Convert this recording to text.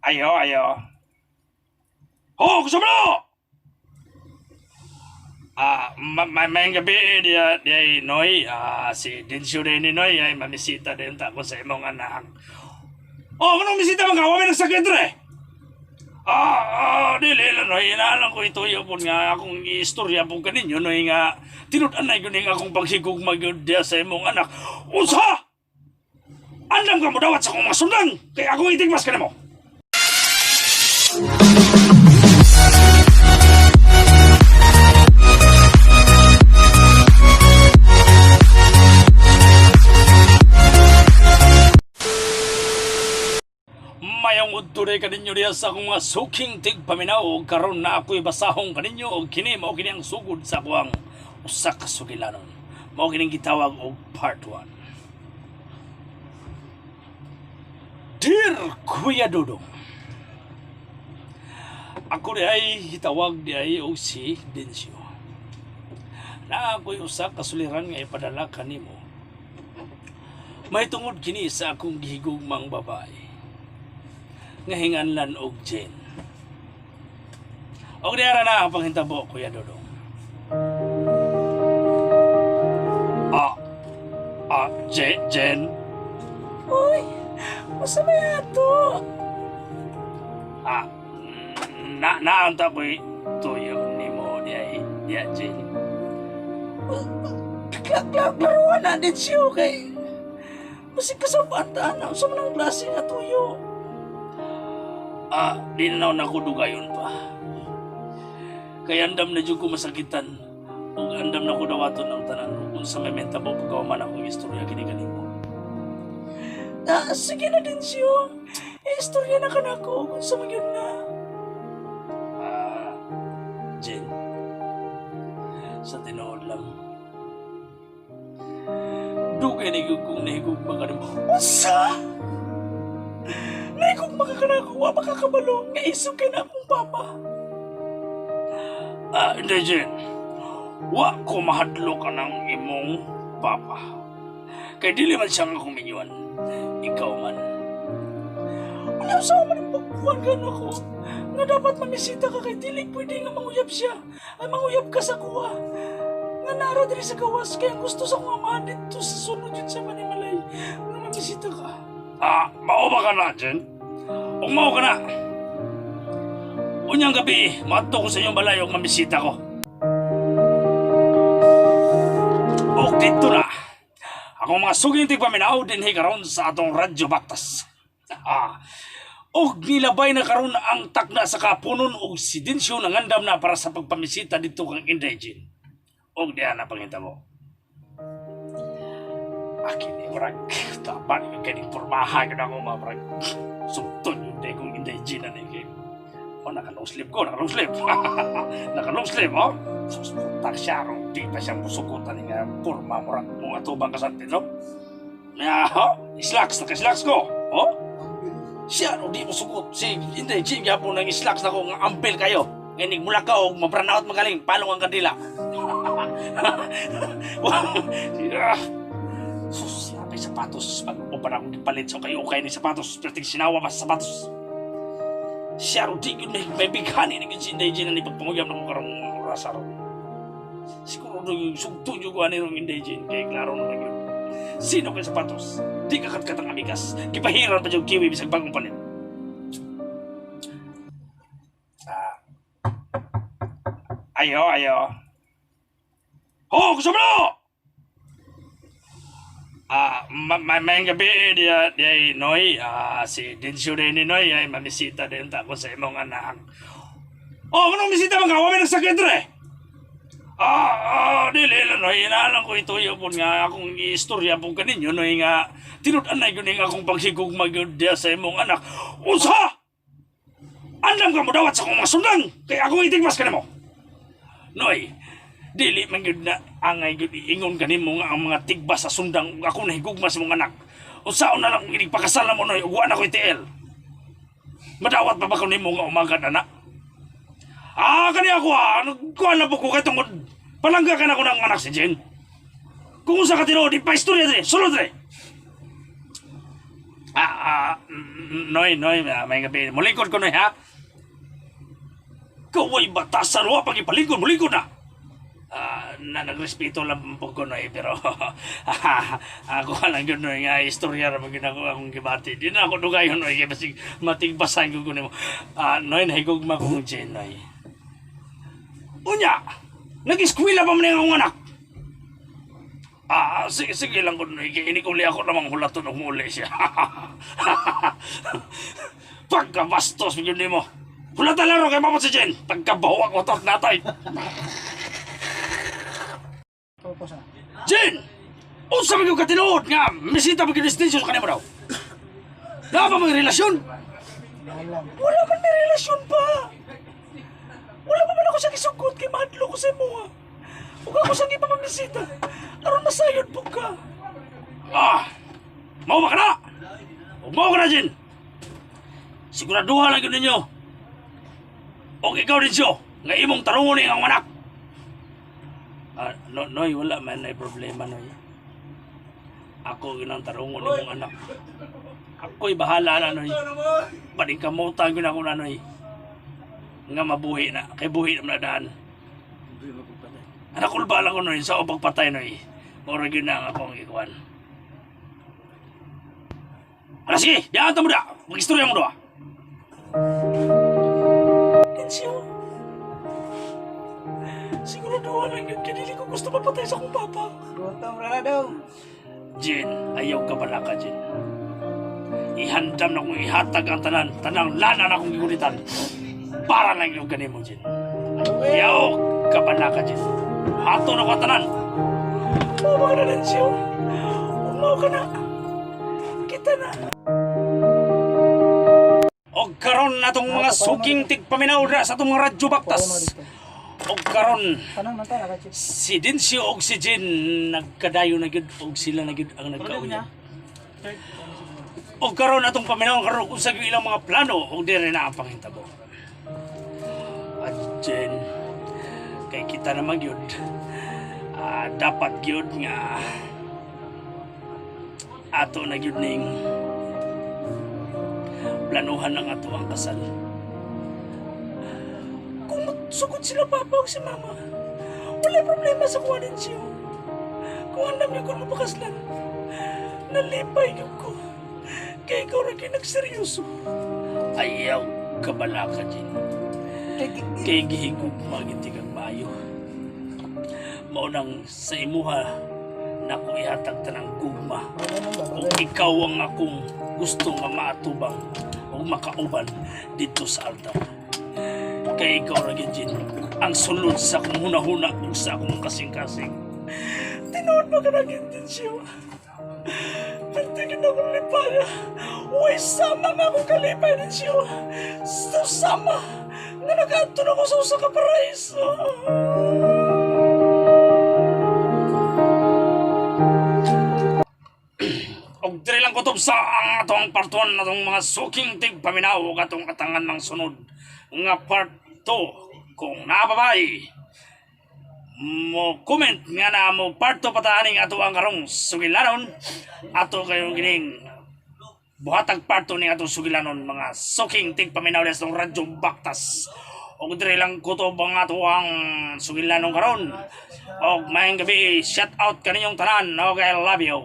Ayo, ayo. Oh, gusto mo na! Ah, may gabi diya diya Noy, ah, si Dinsyo din ni Noy ay mamisita din ta ko sa imong anak. Oh, anong misita man ka? Wa may nagsakit re. Ah, ah, dili lang Noy, inaalam ko ituyo po nga akong istorya po kaninyo Noy nga tinud-anay ko ning akong paghigugma gyud diya sa imong anak. Unsa? Andam ka mo dawat sa akong mga sundang kay akong itigmas kanimo. Mayong udto rin kaninyo diya sa akong mga suking tigpaminaw ug karon na ako'y basahong kaninyo og kini mao kini ang sugod sa akuang usa ka sugilanon. Mao kining gitawag og part 1. Dear Kuya Dudong, ako di ay gitawag di ay og si Dencio. Na ako'y usa ka suliran nga ipadala kanimo. May tungod kini sa akong gihigugmang babae nga hinganlan og Jen. Og diara na ang panghitabo, Kuya Dodong. Ah, ah, Jen, Jen. Uy, unsa may ato? Ah, na naanta ko'y tuyo nimo diay, diya Jen. Klaruan na din siya kay Masig kasabaan ta na unsa man ang klase nga tuyo. Ah, di na na ako dugayon pa. Kay andam na jud ko masakitan ug andam na ko dawaton ang tanan ug unsa may mentabo pagkahuman akong istorya kini kanimo. Ah, sige na din siya. Istorya na ka nako kung sa man yun na. Ah, Jen, sa tinuod lang, dugay na gyud kong nahigugma kanimo. Unsa? Nahigugma ka kanako, wa pa ka kabalo nga isog kay na akong papa. Ah, hindi, Jen. Wa ko mahadlok ka ng imong papa. Kay dili man siya nga akong minyuan. Ikaw man. Wala sa man ang pagbuhan ka nako. Nga dapat mamisita ka kay dili pwede nga manguyab siya. Ay manguyab ka sa kuha. Nga nara diri sa gawas kay ang gusto sa akong amahan dito sa sunod yun sa Manimalay. Nga mamisita ka. Ah, mao ba ka na, Jen? Ug mao ka na. Unyang gabi, maadto ko sa inyong balay ug mamisita ko. Og dito na. Ako mga suging tigpaminaw dinhi karon sa atong Radyo Baktas. Ah, og nilabay na karon ang takna sa kapunon og si Dencio nangandam na para sa pagpamisita dito kang Inday Jean. Og diha na pangitabo. Akin ni murag tama ni kay pormaha gyud ako mga murag sugton yun day kong Inday Jean na ni kay. Oh, naka-long sleeve ko, naka-long sleeve. Naka-long sleeve, oh. Sus, putak siya, ro. Di pa siya musukutan ni nga porma, murag mo atubang ka sa Pedro. Ya, oh, slacks, naka-slacks ko. Oh? Siya, no, di mo sugot. Si Inday Jean, gyapon nang slacks na ko, nga ampel kayo. Ngayon, mula ka, og mabranaut out magaling, palong ang kandila. Ah, sus, napay sapatos. Pag-upan akong gipalit sa kayo, okay ni sapatos. Perting sinawa pa sa sapatos. Siya ro, di yun may bighani ni si Inday Jean na ni pagpanguyam na ko karong oras ro. Siguro no, yung sugto yung kuha ni rong Inday Jean, kaya klaro naman yun. Sino kay sapatos? Di ka katkat ang amigas. Gipahiran pa yung kiwi bisag bagong palit. Ah. Ayo, ayo. Oh, gusto mo na! Ah, may gabi diya diya Noy, ah, si Dencio din ni Noy ay mamisita din ta ko sa imong anak. Oh, anong misita man ka? Wa may nagsakit re. Ah, ah, dili lang Noy, inaalam ko ituyo po nga akong istorya po kaninyo Noy nga tinud-anay ko ning akong paghigugma gyud diya sa imong anak. Unsa? Andam ka mo dawat sa akong mga sundang kay akong itigmas kanimo. Noy, dili man gyud na angay gyud iingon kanimo nga ang mga tigba sa sundang ug ako nahigugma sa imong anak. Unsaon na lang kung inigpakasal na mo Noy ug wa na ko TL. Madawat pa ba ko nimo nga umagad ana? Ah, kani ako ah, nagkuhan na po ko kay tungod palangga ka na ko ng anak si Jen. Kung usa ka tinuod, di pa istorya dre, sulod dre. Noy, Noy, may gabi. Mulikod ko, Noy, ha? Kaway batasan, wa pag ipalingkod, mulikod na. Na nagrespeto lang po ko, Noy, pero ako lang yun, Noy, nga istorya ra man gyud ako akong gibati. Di na ako dugayon, Noy, kay basig matigbasan ko nimo. Noy, nahigugma ko Jane, Noy. Unya, nag-eskwela pa man ang akong anak. Sige, sige lang ko, Noy, kay ini uli ako namang hulaton og muli siya. Pagkabastos yun nimo. Hulatan laro kay mama si Jen. Pagkabawa ko to natay. Focus ah. Jen! Unsa man gyud katinuod nga misita pa gyud sa kanimo daw? Naa ba may relasyon? Wala. Wala man may relasyon pa. Wala pa man ako sa gisugot kay mahadlo ko sa imo. Ug ako sa gipamamisita. Aron masayod po ka. Mao ba ka na? Ug mao ka na, Jen. Siguraduha lang gyud ninyo. Og ikaw din siyo, nga imong tarungon ni ang anak. No, Noy, wala man ay problema, Noy. Ako ginang tarungon imong anak. Ako'y bahala na, Noy. Paningkamutan ko na ako na, Noy. Nga mabuhi na. Kay buhi na daan. Anak kulba lang ko, Noy. Sa pagpatay, Noy. Mura yun na ang akong ikuan. Ala, sige! Diyan ta mo da! Mag-istorya mo da! Densyo. Siguraduhan lang yun kay dili ko gusto mapatay sa akong papa. Gutom ra na daw. Jin, ayaw ka bala ka, Jin. Ihandam na kong ihatag ang tanan, tanang lana na akong gigulitan. Para lang yung ganimo, Jin. Ayaw ka bala ka, Jin. Hato na ko ang tanan. Mao ba ka na, Densyo? Umaw ka na. Kita na. Og karon atong mga suking tigpaminaw na sa atong mga radyo baktas. Og karon Tanong man ta naka-chip. si Dencio og si Jin nagkadayo na gyud og sila na gyud ang nagkauyab. Og karon atong paminaw karon unsa gyud ilang mga plano og dire na ang panghitabo. At Jin, kay kita naman gyud dapat gyud nga ato na gyud ning planuhan ang ato ang kasal. Kung magsugod sila papa o si mama, wala problema sa kuha Densyo. Kung andam niyo kung mapakaslan, nalipay yun ko. Kaya ikaw ra gyud nagseryoso. Ayaw kabala ka, Jin. Kay gihigugma gyud kag maayo. Mao nang sa imuha nako ihatag tanang gugma. Ug ikaw ang akong gusto nga maatubang ug makauban didto sa altar. Kay ikaw ra gyud, Jin, ang sulod sa akong hunahuna ug sa akong kasing-kasing. Tinuod ba ka naging Densyo? Pertigin akong lipaya. Uy, sama nga akong kalipay, Densyo. Sa sama nga nakaadto na ko sa usa ka paraiso. Og diri lang kutob sa ang atong part 1 atong mga suking tigpaminaw ug atong katangan ng sunod nga part 2 kung napabay mo comment nga na mo part 2 pataaning ato ang karong sugilanon ato kayo gining buhatag part 2 ni atong sugilanon, mga suking tigpaminaw des ng Radyo Baktas. Og diri lang kutob ang ato ang sugilanon karon. Og maayong gabi, shout out kaninyong tanan. Og I love you.